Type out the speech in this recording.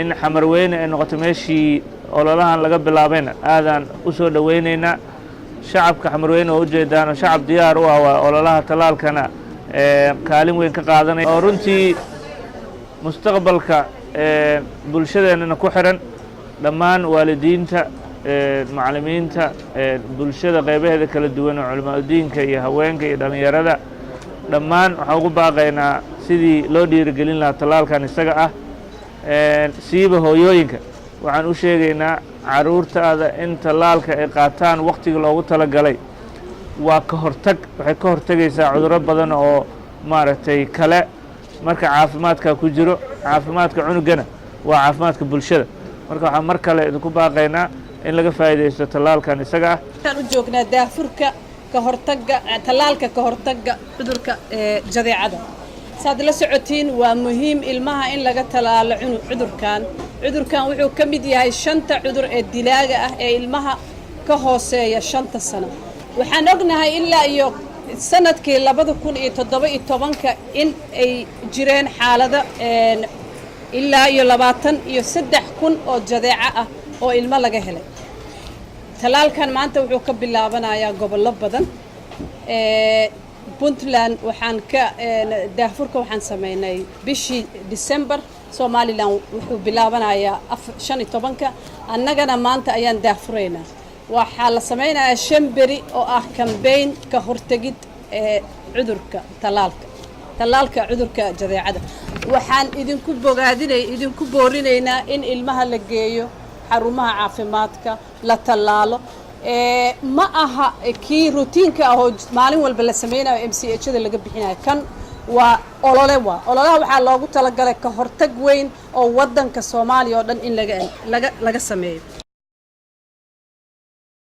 In Xamarweyne ay noqoto meeshii ololahan laga bilaabayna aadaan u soo dhoweynaynaa. Shacabka Xamarweyne oo ujeedaan oo shacab diyaar u ah waa ololaha tallaalkana kaalin weyn ka qaadanaya, oo runtii mustaqbalka bulshadeennana ku xiran. Dhammaan waalidiinta, macallimiinta, bulshada qeybaheeda kala duwan oo culamaauddiinka iyo haweenka iyo dhallinyarada, dhammaan waxaan ugu baaqaynaa sidii loo dhiirigelin lahaa tallaalkan isaga ah. Siiba hooyooyinka waxaan u sheegaynaa, carruurtaada in tallaalka ay qaataan waktigii loogu talagalay waa ka hortag. Waxay ka hortegaysaa cudurro badan oo maaragtay kale. Marka caafimaadka ku jiro, caafimaadka cunugana waa caafimaadka bulshada. Marka waxaan mar kale idinku baaqaynaa in laga faa'iidaysto tallaalkan isaga ah. Waxaan u joognaa daahfurka ka hortagga tallaalka ka hortagga cudurka jadeecada. Saad la socotiin, waa muhiim ilmaha in laga tallaalo cudurkan. Cudurkan wuxuu ka mid yahay shanta cudur ee dilaaga ah ee ilmaha ka hooseeya 5-ta sano. Waxaan ognahay ilaa iyo sanadkii 2017-ka in ay jireen xaalado ilaa iyo 23,000 oo jadeeco ah oo ilmo laga helay. Tallaalkan maanta wuxuu ka bilaabanayaa gobollo badan. Puntland waxaan ka daahfurka waxaan sameynay bishii December. Somaliland wuxuu bilaabanayaa 15-ka, annagana maanta ayaan daahfuraynaa. Waxaa la sameynayaa 5 beri oo ah campaign ka hortegid ee cudurka, tallaalka cudurka jadeecada. Waxaan idinku bogaadinay, idinku boorinaynaa in ilmaha la geeyo xarumaha caafimaadka, la tallaalo. Ma aha kii routine-ka ah oo maalin walba la sameynayo MCH-da laga bixinayo. Kan waa olole. Waa ololaha waxaa loogu talagalay ka hortag weyn oo waddanka Soomaaliya oo dhan in laga sameeyo.